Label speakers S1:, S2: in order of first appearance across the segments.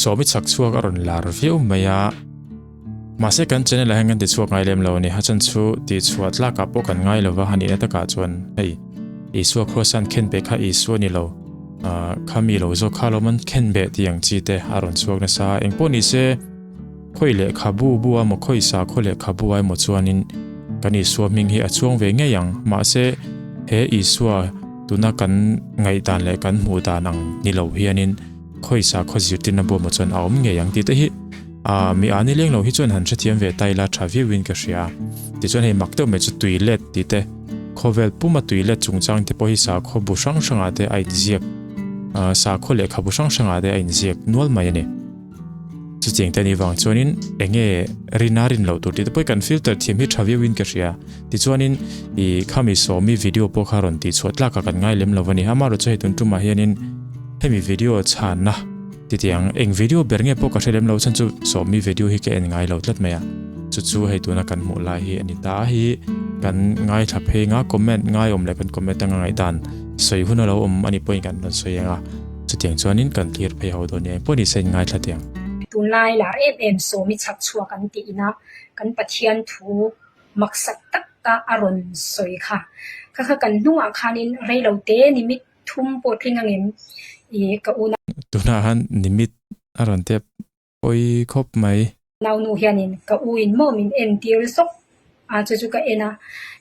S1: Sawmi chhak chhuak a rawn lar viau mai a. Mahse kan channel ah hian kan ti chhuak ngai lem lo a ni. A chan chu tih chhuah tlakah pawh kan ngai lo va, a nihna takah chuan hei Isua khuasan khen beh kha Isua ni lo, kha mi lo zawk kha lo man khen beh tih ang chi te a rawn chhuak nasa a. Engpawh ni se khawi lehkhabu bu a maw khawi sakhaw lehkhabu a emaw chuanin kan Isua hming hi a chuang ve ngei ang. Mahse he Isua tuna kan ngaihdan leh kan hmuh dan ang ni lo hianin khawi sakhaw zirtirna bu emaw chuan a awm ngei ang tih te hi A, mi a ni leng lo hi chuan han hrethiam ve ta ila tha viauin ka hria. Tichuan hei mak deuh mai chu tui let tih te, khawvel puma tui let chungchang te pawh hi sakhaw bu hrang hrangah te a inziak, sakhaw lehkhabu hrang hrangah te a inziak nual mai a ni. Chutiang te a nih vang chuanin eng nge rin a rin loh tur tih te pawh hi kan filter thiam hi tha viauin ka hria. Tichuanin i khami sawmi video pawh kha rawn tihchhuah tlakah kan ngai lem lo a ni. Amaherawhchu hei tun tumah hianin hemi video chhanna, Titiang, eng video ber nge pawh ka hre lem lo chhan chu sawmi video hi ka en ngai lo tlat mai a, chu chu hei tuna kan hmuh lai hi a ni ta a hi kan ngaithla phei nga comment ngai awm leh kan comment anga ngaihdan sawi hun a lo awm a ni pawhin kan rawn sawi ang a, chutiang chuanin kan clear phei ho dawn nia engpawh ni se in ngaithla teh ang.
S2: Tunlai lar em em sawmi chhak chhuak an tih ina kan Pathian thu maksak tak a a rawn sawi kha. Kha kha kan hnungah khanin reilote nimit Thum pawh tling angem i ka u.
S1: Tunah han nimit a rawn tep pawi khawp mai.
S2: Naunu hianin ka u in maw min en tir zawk a chu chu ka en a,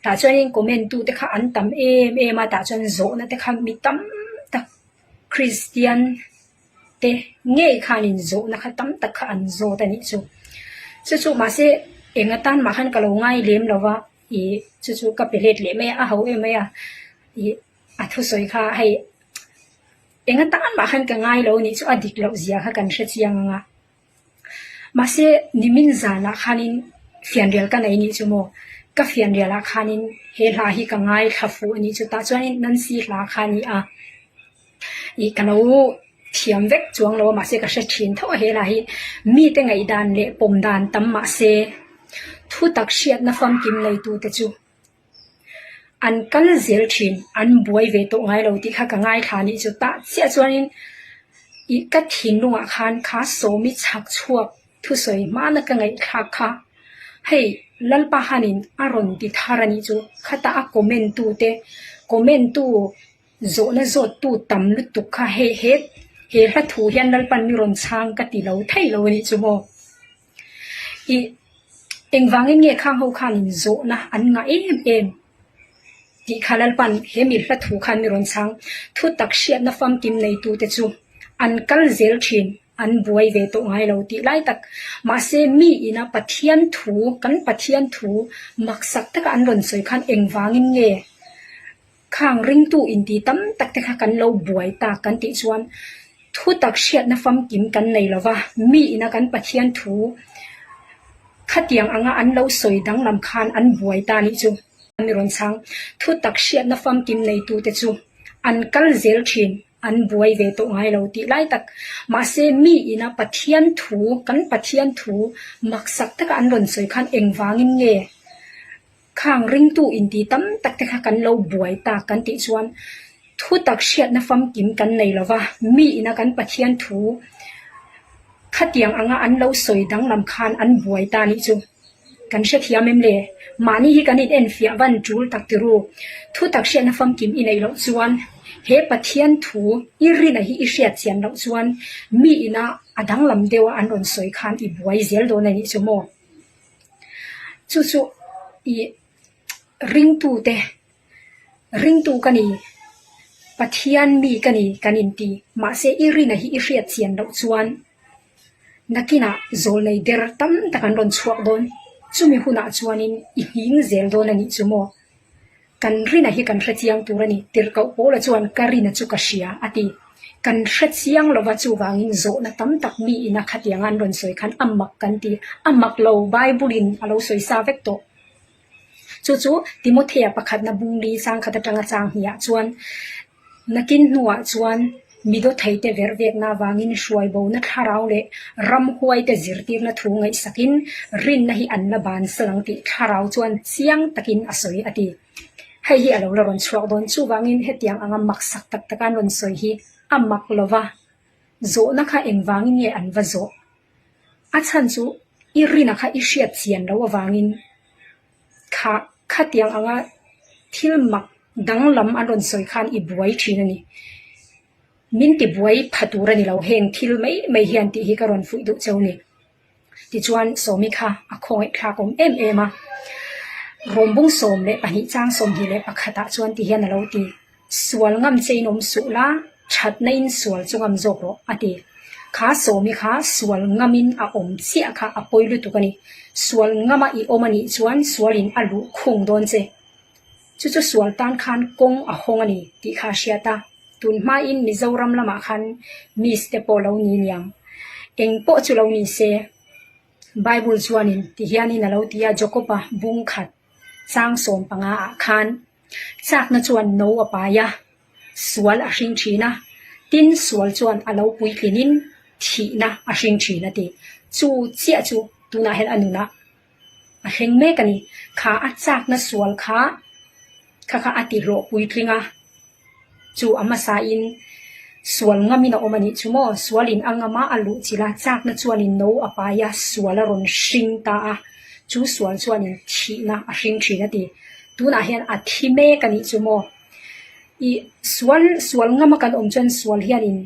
S2: tah chuanin comment tu te kha an tam em em a, tah chuan zawhna te kha mi tam tak Christian te ngei khanin zawhna kha tam tak kha an zawt a nih chu. Chu chu mahse eng atan mah khan ka lo ngai lem lo va i chu chu ka pe let leh mai a, a ho em mai a i. A thusawi kha hei eng atan mah khan ka ngai lo nih chu a dik loh zia kha kan hre chiang ang a. Mahse nimin zanah khanin fianrial ka nei nih chu maw, ka fianrialah khanin he hla hi ka ngaithla fuh a nih chu tah chuanin Nancy hla kha a ni a. Ih ka lo thiam vek chuang lo a mahse ka hre thin tho a he hla hi mite ngaihdan leh pawm dan tam mahse thutak hriatna famkim neitute chu. An kal zel thin, an buai ve tawh ngai lo tih kha ka ngaithla nih chu tah chiah chuanin ih ka thinlungah khan kha sawmi chhak chhuak thusawi hmana ka ngaihthlak kha hei Lalpa hanin a rawn ti thar a nih chu khata a comment tu te comment tu zawhna zawt tu tam lutuk kha hei he he hla thu hian Lalpan mi rawn chhang ka ti lo thei lo a nih chu maw. Ih, engvangin nge khang ho khan in zawhna an ngah em em tih kha Lalpan he mi hla thu khan mi rawn chhang. Thu tak hriatna famkim neitute chu an kal zel thin, an buai ve tawh ngai lo tih lai tak. Mahse, mi ina Pathian thu, kan Pathian thu maksak taka an rawn sawi khan engvangin nge Khang ringtu inti tam tak te kha kan lo buai tak kan tih chuan thu tak hriatna famkim kan nei lo va, mi ina kan Pathian thu khatiang anga an lo sawi danglam khan an buai ta nih chu. Mi rawn chhang, thu tak hriatna famkim neitute chu an kal zel thin, an buai ve tawh ngai lo tih lai tak. Mahse, mi ina Pathian thu, kan Pathian thu maksak taka an rawn sawi khan engvangin nge Khang ringtu inti tam tak te kha kan lo buai tak kan tih chuan thu tak hriatna famkim kan nei lo va, mi ina kan Pathian thu khatiang anga an lo sawi danglam khan an buai ta nih chu kan hrethiam em le? Mahni hi kan in enfiah van tul tak tiru. Thu tak hriatna famkim i neih loh chuan he Pathian thu i rina hi i hriat chian loh chuan mi ina a danglam deuha an rawn sawi khan i buai zel dawn a nih chu maw? Chu chu ih ringtute ringtu ka ni Pathian mi ka ni kan inti mahse i rina hi i hriat chian loh chuan nakinah zawlnei der tam tak an rawn chhuak dawn chumi hunah chuanin i nghing zel dawn a nih chu maw Kan rina hi kan hrechiang tur a ni. Tirhkoh Paula chuan ka rina chu ka hria a ti. Kan hrechiang lova chuvangin zawhna tam tak mi ina khatianga an rawn sawi khan a mak kan ti. A mak lo, Bible-in a lo sawi sa vek tawh. Chu chu Timothea pakhatna bungli changkhat atanga chang hniah chuan Nakin hnuah chuan mi dawthaite verhvekna avangin hruaibona thlarau leh ramhuaite zirtirna thu ngaihsakin rinna hi an la ban sal ang tih thlarau chuan chiang takin a sawi a ti. Hei hi a lo la rawn chhuak dawn. Chuvangin hetiang anga maksak tak taka an rawn sawi hi a mak lova. Zawhna kha engvangin nge an va zawh? A chhan chu i rina kha i hriat chian loh avangin kha khatiang anga thil mak danglam an rawn sawi khan i buai thin a ni. Min ti buai pha tur a ni lo, heng thil mai mai hian tih hi ka rawn fuih duh cheu ni. Tichuan Sawmi kha a khawngaih thlak awm em em a, Rawmbung 12 chang 21 ah chuan ti hian a lo ti, Sual ngam che in awm suh la, thatna in sual chu ngam zawk rawh a ti. Kha Sawmi kha sual ngamin a awm chiah kha a pawi lutuk a ni. Sual ngama i awm a nih chuan sualin a luh khung dawn che. Chu chu sual tan khan kawng a hawng a ni tih kha a hriat a. Tun hmain Mizoram lamah khan Miss te pawh lo ni niang. Eng pawh chu lo ni se, Bible chuanin ti hianin a lo ti a, Jakob-a bung khat chang 15 ah khan chakna chuan no a pai a, sual a hring thin a, tin sual chuan a lo puitlinin thihna a hring thin a ti. Chu chiah chu tunah hian a nunah a thleng mek a ni. Kha a chakna sual kha kha kha a ti hlawh puitling a, chu a hmasain sual ngamin a awm a nih chu maw? Sualin a ngama a luh chilh a, chakna chuanin no a pai a, sual a rawn hring ta a, chu sual chuanin thihna a hring thin a ti. Tunah hian a thi mek a nih chu maw? Ih sual sual ngama kan awm chuan sual hianin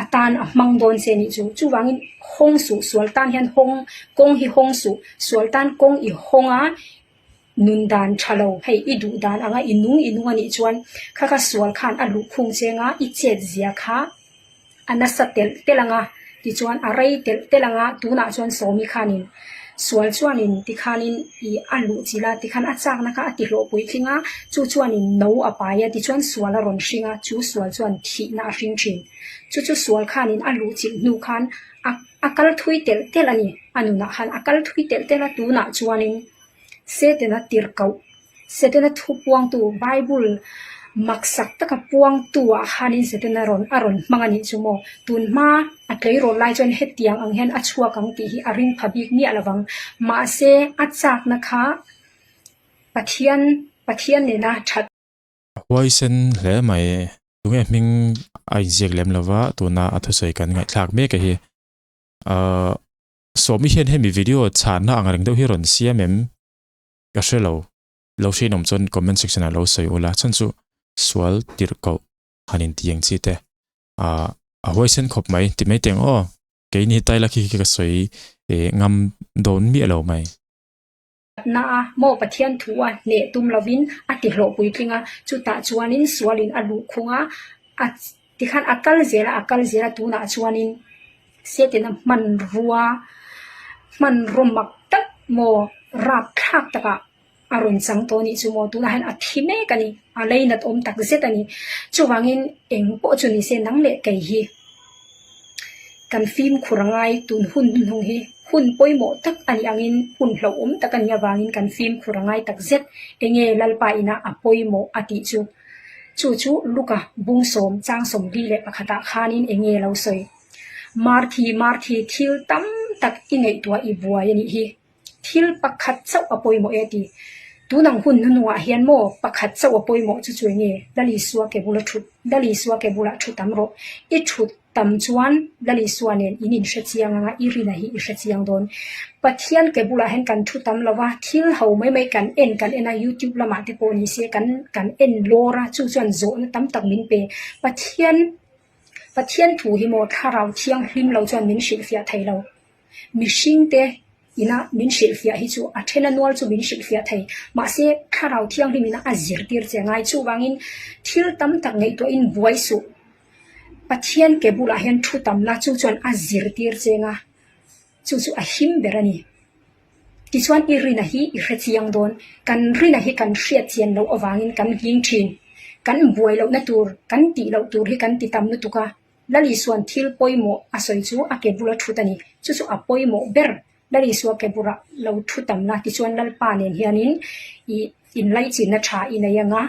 S2: a tan a hmang dawn che nih chu. Chuvangin hawng suh, sual tan hian hawng, kawng hi hawng suh. Sual tan kawng i hawng a, nun dan tha lo, hei i duh dan anga i nung i nung a nih chuan kha kha sual khan a luh khung cheng a, i chet zia kha a nasa telh telh ang a, tichuan a rei telh telh ang a, tunah chuan Sawmi khanin sual chuanin tikhanin i a luh chilh a, tikhan a chakna kha a ti hlawh puitling a, chu chuanin no a pai a, tichuan sual a rawn hring a, chu sual chuan thihna a hring thin. Chu chu sual khanin a luh chilh hnu khan a a kal thui telh telh a ni, a nunah khan a kal thui telh telh a, tunah chuanin Setana tirhkoh, Setana thu puangtu, Bible maksak taka puangtu ah khanin Setana rawn a rawn hmang a nih chu maw? Tun hma a tleirawl lai chuan hetiang ang hian a chhuak ang tih hi a ring pha bik miah lo vang. Mahse a chakna kha Pathian Pathian nena that.
S1: A huaisen hle mai. Tunge hming a inziak lem lova tuna a thusawi kan ngaihthlak mek a hi. Ahh. Sawmi hian hemi video chhanna ang reng deuh hi rawn siam em? Ka hre lo. Lo hre inawm chuan comment section ah lo sawi ula. Chhan chu sual tirh koh han in ti ang chi te. Ah a huaisen khawp mai ti mai teng aw. Keini tai la khi khi ka sawi eh ngam dawn miah lo mai.
S2: Na a maw Pathian thu a hneh tum lovin a ti hlawh puitling a, chutah chuanin sualin a luh khung a, a tikhan a kal zel a, a kal zel a tunah chuanin Setana hmanrua hmanraw mak tak maw rapthlak takah a rawn chang tawh a nih chu maw tunah hian a thi mek a ni, a leinat awm tak zet a ni. Chuvangin eng pawh chu ni se nang leh kei hi. Kan fimkhur a ngai tun hun hnuhnung hi hun pawimawh tak a nih angin hun hlauhawm tak a nih avangin kan fimkhur a ngai tak zet. Enge Lalpa ina a pawimawh a tih chu? Chu chu Luka bung sawm chang 41 ah khanin enge lo sawi? Marthi Marthi thil tam tak i ngaihtuah i buai a nih hi. Thil pakhat chauh a pawimawh e ti. Tunang hun hnuhnungah hian maw pakhat chauh a pawimawh chu chu enge? Lal Isua ke bula thut, Lal Isua ke bulah thu tam rawh. I thut tam chuan Lal Isua nen in inhre chiang anga i rina hi i hre chiang dawn. Pathian ke bulah hian kan thu tam lo va, thil ho mai mai kan en kan en a, youtube lamah te pawh ni se kan kan en lawr a, chu chuan zawhna tam tak min pe. Pathian Pathian thu hi maw thlarau thianghlim lo chuan min hrilhfiah thei lo. Mihringte ina min hrilhfiah hi chu a thena nual chu min hrilhfiah thei. Mahse, Thlarau Thianghlim ina a zirtir che ngai. Chuvangin thil tam tak ngaihtuahin buai suh. Pathian ke bulah hian thu tamna chu chuan a zirtir che nga, chu chu a him ber a ni. Tichuan i rina hi i hre chiang dawn. Kan rina hi kan hriat chian loh avangin kan nghing thin. Kan buai lohna tur, kan tih loh tur hi kan ti tam lutuk a. Lal Isua'n thil pawimawh a sawi chu a ke bula thut a ni. Chu chu a pawimawh ber. Lal Isua ke burah lo thu tam la, tichuan Lalpa nen hianin i inlaichinna tha i nei ang a,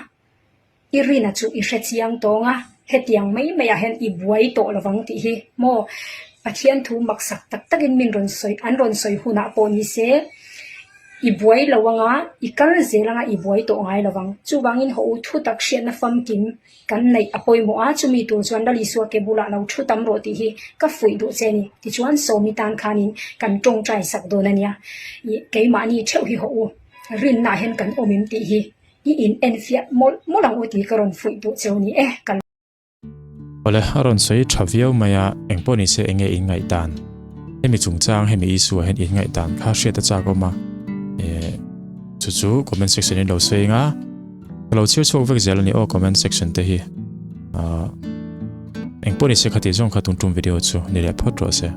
S2: i rina chu i hre chiang tawng a, hetiang mai maiah hian i buai tawh lovang tih hi maw Pathian thu maksak tak takin min rawn sawi, an rawn sawi hunah pawh ni se. I buai lo anga, i kal zel anga i buai tawh ngai lo vang. Chuvangin haw u thutak hriatna famkim kan neih a pawimawh a, chumi tur chuan Lal Isua ke bulah lo thu tam rawh tih hi ka fuih duh che a ni. Tichuan Sawmi tan khanin kan tawngtai sak dawn a nia. I keimahni theuh hi haw u, rinnaah hian kan awm em tih hi i in enfiah mawlh mawlh ang u tih ka rawn fuih duh cheu ni e. Ka.
S1: Awle, a rawn sawi tha viau mai a, engpawh ni se enge in ngaihdan? Hemi chungchang, hemi issue ah hian in ngaihdan kha hriat a chak awm a, eh chu chu comment section in lo sawi eng a, ka lo chhiar chhuak vek zel a ni aw comment section te hi. Ah, engpawh ni se khatih zawng kha tung tum video chu ni leh phawt rawh se.